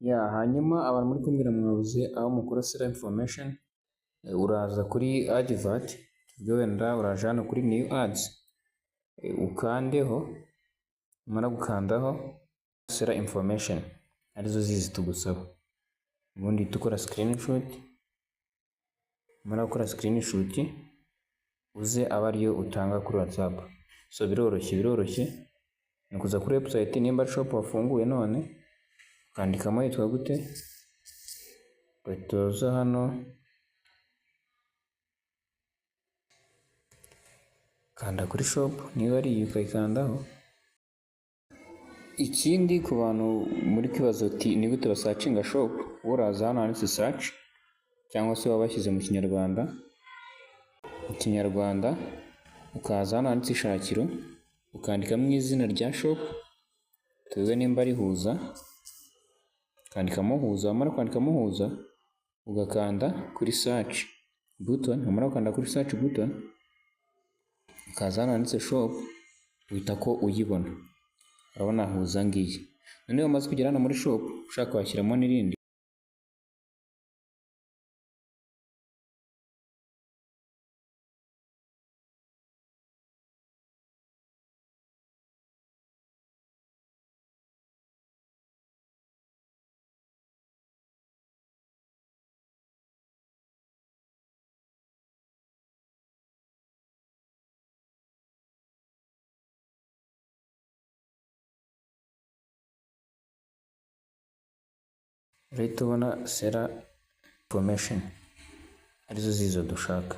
Ya hanyuma abantu muri kumbwira mwabuze aho mukura seller information, uraza kuri advert, tuvuge wenda uraje hano kuri new ads, ukandeho, numara gukandaho seller information arizo zizi tugusaba, ubundi uhita ukora screenshot, numara gukora screenshot uze abe ariyo utanga kuri WhatsApp. So biroroshye, biroroshye, ni ukuza kuri website nimba shop wafunguye none ukandikamo yitwa gute, ugahita uza hano kanda kuri shop niba ari iyi ukayikandaho. Ikindi ku bantu muri kwibaza uti ni gute basearchinga shop, uraza hano handitse search cyangwa se waba washyize mu Kinyarwanda, mu Kinyarwanda ukaza hano handitse ishakiro ukandikamo izina rya shop, tuvuge nimba ari Huza, ukandikamo Huza, wamara kwandikamo Huza ugakanda kuri search button, wamara gukanda kuri search button ukaza hano handitse shop uhita ko uyibona, urabona Huza ngiyi. Noneho umaze kugera hano muri shop ushaka washyiramo n'irindi. Urahita ubona seller information arizo zizo dushaka.